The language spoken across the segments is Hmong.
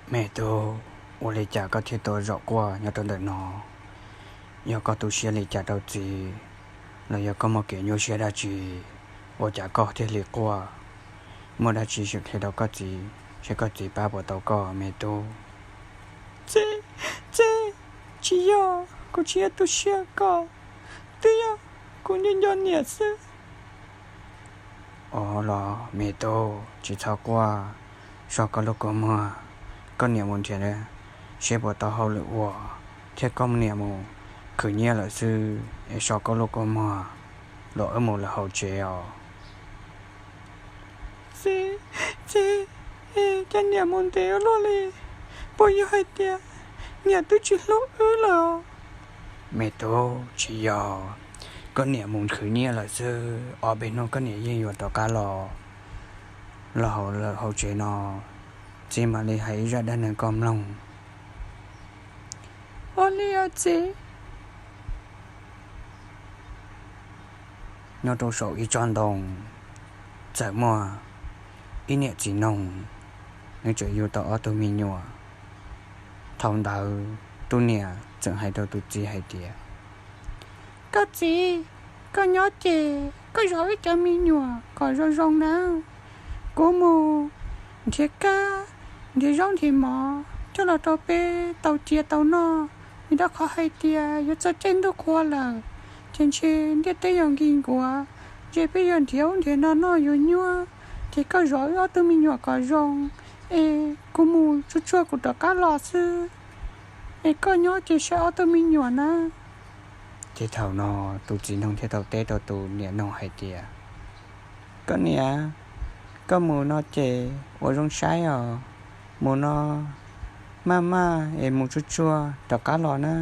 Me tub, ua li cas koj thiaj tuaj zaum quaj nyob rau ntawm no? Yog koj tu siab li cas rau txiv, los yog koj muaj kev nyuaj siab dab tsi, ua cas koj thiaj li quaj? Muaj dab tsi sim qhia rau koj txiv, seb koj txiv pab puas tau koj me tub. Txiv, txiv, tsis yog, kuv tsis yog tu siab ko, twb yog kuv nco nco niam xwb. Os los me tub, tsis txhob quaj, so koj lub kua muag, koj niam mus nrhiav seb puas tau hauj lwm ua, thiab koj niam mus khwv nyiaj lawm xwb es so koj lub kua muag, los wb mus lawm hauv tsev os. Txiv, txiv, cas niam mus ntev ua luaj li, puas yog hais tias niam twb tsis hlub wb lawm? Me tub, tsis yog, koj niam mus khwv nyiaj lawm xwb, ob peb hnub koj niam yeej yuav rov qab los, los hauv, hauv tsev no, txiv mam li hais ib zaj dab neeg koj mloog. Ua li os txiv. Nyob rau saum ib tsob ntoo, txawm muaj ib niam txiv noog, nws tseem yug tau ob tug me nyuam. Thaum ntawd tus niam txawm hais rau tus txiv hais tias, Koj txiv, koj nyob ces koj zov wb cov me nyuam kom zoo zoo nawb. Kuv mus nrhiav kab, nrhiav zaub nrhiav mov coj los rau peb tau cia tau noj, vim rau qhov hais tias yuav txog caij ntuj qhua lawm, ces ntshe ntiaj teb yuav nki nkuav, ces peb yuav nrhiav ub nrhiav no noj yuav nyuaj, ces koj zov wb ob tug me nyuam kom zoo, es kuv mus tsuag tsuag kuv rov qab los xwb, es koj nyob ces saib ob tug me nyuam nawb. Ces thaum no tus txiv noog thiaj tau teb rau tus niam noog hais tias, Koj niam, koj mus no ces ua zoo saib os, mus no maj maj es mus tsuag tsuag rov qab los na,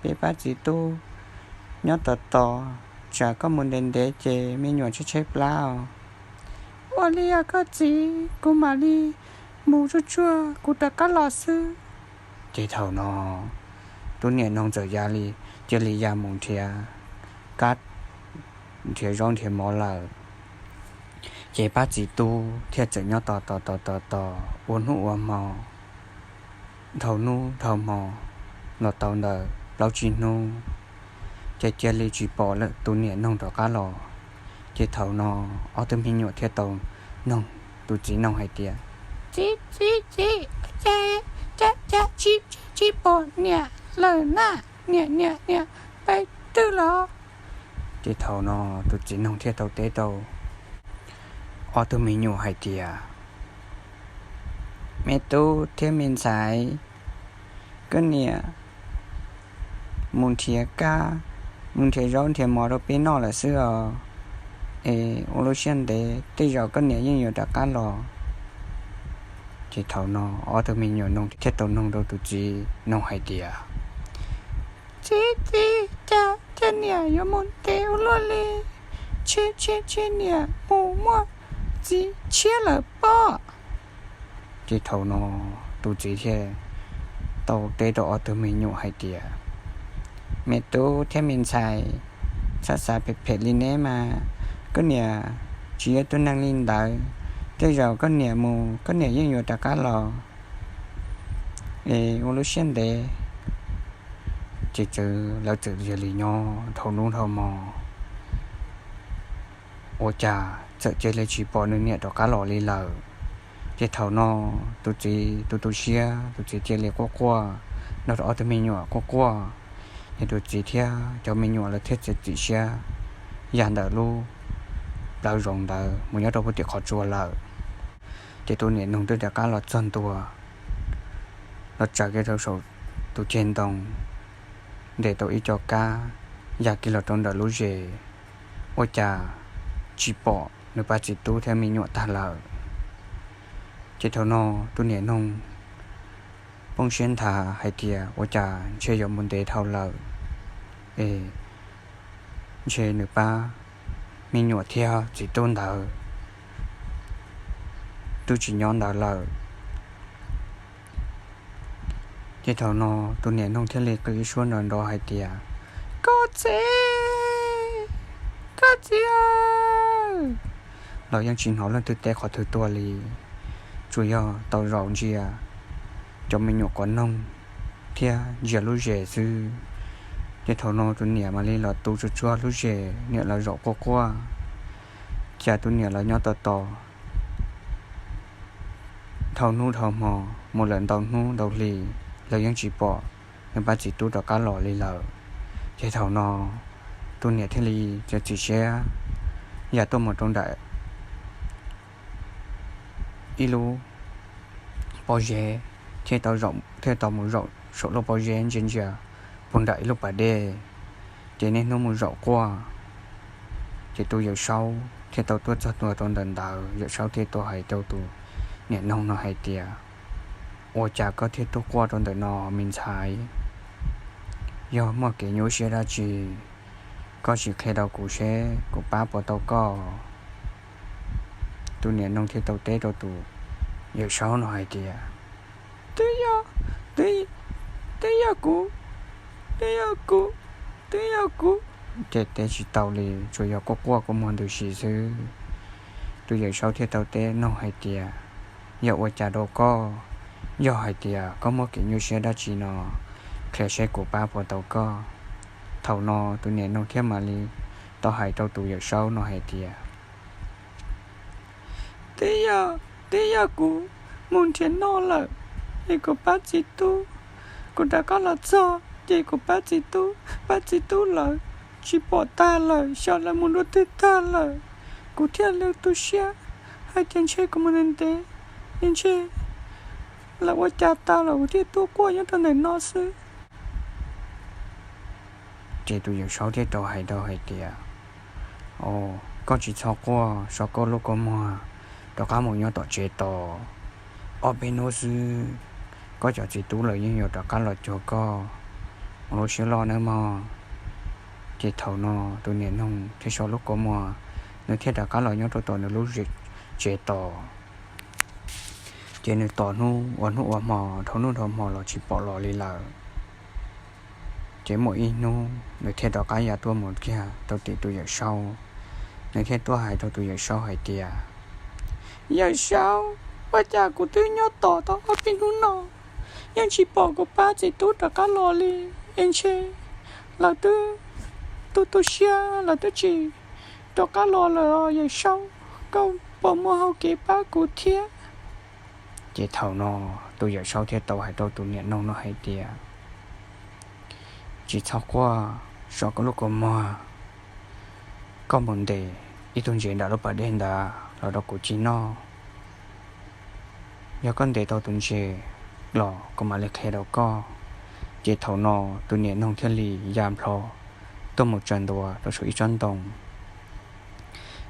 peb pab txiv tub nyob tos tos, tsam koj mus ntev ntev ces me nyuam tshaib tshaib plab os. Ua li os koj txiv, kuv mam li mus tsuag tsuag kuv rov qab los xwb. Ces thaum no tus niam noog txawm ya li, cia li ya mus nrhiav kab, nrhiav zaub nrhiav mov lawm. Ces pab txiv tub thiaj txawm nyob tos tos tos tos tos ua hnub ua hmo, dhau hnub dhau hmo, los tau ntawm plaub tsib hnub, ces cia li tsis pom lawm tus niam noog rov qab los. Ces thaum no ob tug me nyuam thiaj tau noog tus txiv noog hais tias, Txiv, txiv, txiv, cas, cas tsis, tsis pom niam lawm na, niam, niam, niam pais twg los? Ces thaum no tus txiv noog thiaj tau teb rau ob tug me nyuam hais tias, Me tub thiab me ntxhais, koj niam mus nrhiav kab, mus nrhiav zaub nrhiav mov rau peb noj lawm xwb os, es ua lub siab ntev tej zaum koj niam yeej yuav rov qab los. Ces thaum no ob tug me nyuam noog thiaj tau noog rau tus txiv noog hais tias, Txiv, txiv, cas, cas niam yuav mus ntev ua luaj li, ntshe, ntshe, ntshe niam mus muaj txiv tshiab lawm pob. Ces thaum no tus txiv thiaj tau teb rau ob tug me nyuam hais tias, Me tub thiab me ntxhais, txhob xav phem phem li neb mas, koj niam tsis yog tus neeg li ntawd, tej zaum koj niam mus koj niam yeej yuav rov qab los, es ua lub siab ntev. Ces txawm, lawv txawm cia li nyob dhau hnub dhau hmo, ua cas txawm cia li tsis pom nws niam rov qab los li lawm. Ces thaum no tus txiv tu tu siab, tus txiv cia li quaj quaj, nrog rau ob tug me nyuam quaj quaj. Ces tus txiv thiab cov me nyuam lawv thiaj txiav txim siab ya ntawm lub plawv zoov ntawd mus nyob rau puag tim qhov tsua lawm. Ces tus niam noog twb rov qab los txog ntua, los tsaws kiag rau saum tus ceg ntoo, ntes tau ib co kab, ya kiag los rau ntawm lub zes, ua cas tsis pom nws pab txiv tub thiab me nyuam tag lawm. Ces thaum no tus niam noog poob siab nthav hais tias ua cas ntshe yuav mus ntev dhau lawm, es ntshe nws pab me nyuam thiab txiv tub ntawd twb tsis nyob ntawd lawm. Ces thaum no tus niam noog thiaj li qw ib suab nrov nrov hais tias, Koj txiv, koj txiv aw! Los yeej tsis hnov leej twg teb qhov twg tuaj li, tsuas yog tau zaum ntsia cov me nyuam quav noog thiab ntsia lub zes xwb. Ces thaum no tus niam mam li los tu tsuag tsuag lub zes, niam los zaum quaj quaj, cas tus niam los nyob tos tos dhau hnub dhau hmo, mus lawm ntau hnub ntau hli, los yeej tsis pom nws pab txiv tub rov qab los li lawm. Ces thaum no tus niam thiaj li txiav txim siab ya tuaj mus rau nram ib lub pob zeb, thiaj tau mus zaum saum lub pob zeb ntsia ntsia puag nram ib lub pas dej. Ces niaj hnub mus zaum quaj, ces tus yawm saub thiaj tau tuaj txog tuaj rau ntawm ntawd. Yawm saub thiaj tau hais rau tus niam noog no hais tias, ua cas koj thiaj tuaj quaj rau ntawm no me ntxhais? Yog muaj kev nyuaj siab dab tsi, koj sim qhia rau kuv seb kuv pab puas tau koj. Tus niam noog thiaj tau teb rau tus yawm saub no hais tias, twb yog, twb yog kuv, twb yog kuv, twb yog kuv. Ces teb tsis tau li, tsuas yog quaj quaj kua muag ntws si xwb. Tus yawm saub thiaj tau teb noog hais tias, yog ua cas rau koj? Yog hais tias koj muaj kev nyuaj siab dab tsi no, qhia seb kuv pab puas tau koj. Thaum no tus niam noog thiaj mam li tau hais rau tus yawm saub no hais tias, twb yog, twb yog kuv mus nrhiav noj lawm, es kuv pab txiv tub, kuv rov qab los txog ces kuv pab txiv tub, pab txiv tub lawv tsis pom tag lawm, xyov lawv mus dua twg tag lawm. Kuv thiaj li tu siab hais tias ntshe kuv mus ntev ntev, es ntshe lawv ua cas tas lawm, kuv thiaj tuaj quaj nyob rau ntawm no xwb. Ces tus yawm saub thiaj tau hais rau hais tias, o, koj tsis txhob quaj, so koj lub kua muag rov qab mus nyob tom tsev tos. Ob peb hnub xwb, koj cov txiv tub lawv yeej yuav rov qab los cuag koj ua lub siab loj nawb mog. Ces thaum no tus niam noog thiaj so lub kua muag, nws thiaj rov qab los nyob rau tom nws lub tsev tos. Ces nws tos hnub ua hnub ua hmo, dhau hnub dhau hmo los tsis pom los li lawm. Ces muaj ib hnub nws thiaj rov qab ya tuaj mus kiag rau tim tus yawm saub. Nws thiaj tuaj hais rau tus yawm saub hais tias, yawm saub, ua cas kuv twb nyob tos tau ob peb hnub no, yeej tsis pom kuv pab txiv tub rov qab los li, es ntshe lawv twb tu tu siab, lawv twb tsis rov qab los lawm os yawm saub, koj puas muaj hau kev pab kuv thiab? Ces thaum no tus yawm saub thiaj tau hais rau tus niam noog no hais tias, tsis txhob quaj, so koj lub kua muag, koj mus ntes ib tug ntses nram lub pas dej ntawd los rau kuv ci noj. Yog koj ntes tau tus ntses los kuv mam li qhia rau koj. Ces thaum no tus niam noog thiaj li ya nplho tuaj mus tsaws ntua rau saum ib tsob ntoo.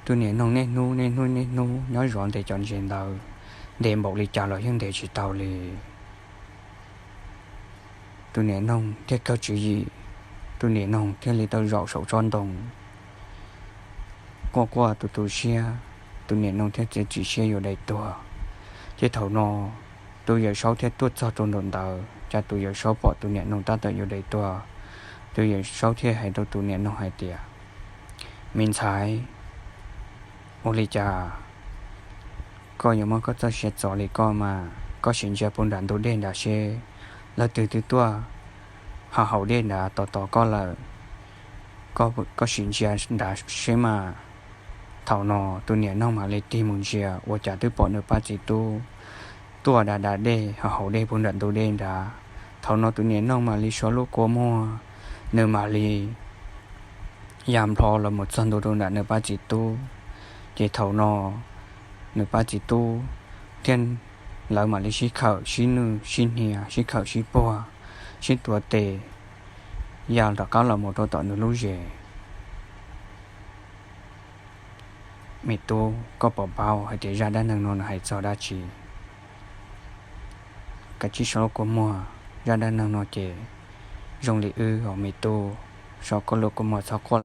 Tus niam noog niaj hnub niaj hnub niaj hnub nyob zov ntes cov ntses ntawd, ntes npaum li cas los yeej ntes tsis tau li. Tus niam noog thiaj kawg tswv yim, tus niam noog thiaj li tau zaum saum tsob ntoo, quaj quaj tu tu siab, tus niam noog thiaj txiav txim siab yuav dai tuag. Ces thaum no tus yawm saub thiaj tuaj txog rau nraum ntawd, cas tus yawm saub pom tus niam noog tab tom yuav dai tuag. Tus yawm saub thiaj hais rau tus niam noog hais tias, me ntxhais, ua li cas koj yuav muab koj txoj sia txov li koj mas? Koj sim ntsia puag nram ntug dej nrad seb, leej twg twb tuaj ho haus dej nrad tos tos koj lawm. Koj sim ntsia nrad seb mas. Thaum no tus niam noog mam li tig mus ntsia, ua cas twb pom nws pab txiv tub tuaj da da dej ho haus dej puag nram ntug dej nrad. Thaum no tus niam noog mam li so lub kua muag, nws mam li ya nplho los mus txog ntua rau nram nws pab txiv tub. Ces thaum no nws pab txiv tub thiab lawv mam li sib khawm sib nwj sib hnia, sib khawm sib puag, sib tuav tes, ya rov qab los mus rau tom nws lub zes. Me tub, koj puas paub hais tias zaj dab neeg no nws hais txog dab tsi? Kav tsij so lub kua muag, zaj dab neeg no ces zoo li wb os me tub, so koj lub kua muag txhob quaj.